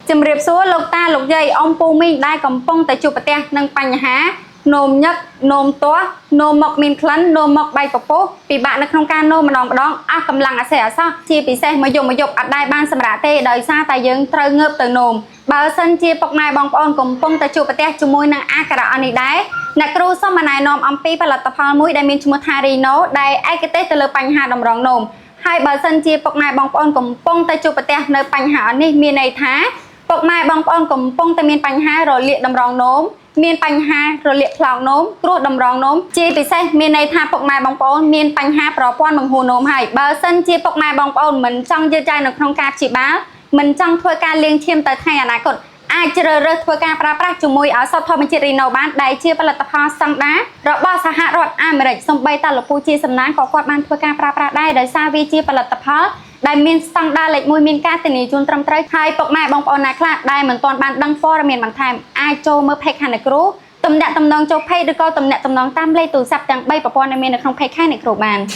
ជំរាបសួរលោកតាលោកយាយអ៊ំពូមីងដែលកំពុងតែជួបប្រទះនឹងបញ្ហានោមញឹកនោមទាស់នោមមកមានក្លិននោមមកបែកពពុះពិបាកនៅក្នុងការនោមម្ដងម្ដងអស់កម្លាំងអសេះអសោះជាពិសេសមកយប់មកយប់អត់ដែលបានសម្រាកទេដោយសារតែយើងត្រូវងើបទៅនោមបើសិនជាពុកម៉ែបងប្អូនកំពុងតែជួបប្រទះជាមួយនឹងអាការៈអស់នេះដែរអ្នកគ្រូសូមណែនាំអំពីផលិតផលមួយដែលមានឈ្មោះថា Rino ដែលឯកទេសទៅលើបញ្ហាតម្រងនោមហើយបើសិនជាពុកម៉ែបងប្អូនកំពុងតែជួបប្រទះនៅបញ្ហាអស់នេះមានន័យថា ពុកម៉ែបងប្អូនកំពុងតែមានបញ្ហារលាកតម្រងនោមមានបញ្ហារលាកផ្លោងនោមគ្រោះតម្រងនោមជាពិសេសមានន័យថាពុកម៉ែបងប្អូនមានបញ្ហាប្រព័ន្ធបង្ហួរនោមហើយបើសិនជាពុកម៉ែបងប្អូនមិនចង់យឺតយ៉ាវនៅក្នុងការព្យាបាលមិនចង់ធ្វើការលាងឈាមទៅថ្ងៃអនាគតអាចជ្រើសរើសធ្វើការប្រើប្រាស់ជាមួយឱសថធម្មជាតិរីណូបានដែលជាផលិតផលស្តង់ដារបស់សហរដ្ឋអាមេរិកសូម្បីតែលោកពូជាសំណាងក៏គាត់បានធ្វើការប្រើប្រាស់ដែរដោយសារវាជាផលិតផល ដែលមានស្តង់ដារលេខ1មានការធានាជូនត្រឹមត្រូវហើយពុកម៉ែបងប្អូនណាខ្លះដែលមិនទាន់បានដឹងព័ត៌មានបន្ថែមអាចចូលមើល page ខាងអ្នកគ្រូទំនាក់ទំនងចូល page ឬក៏ទំនាក់ទំនងតាមលេខទូរស័ព្ទទាំង3ប្រព័ន្ធដែលមាននៅក្នុង page ខាងអ្នកគ្រូបាន។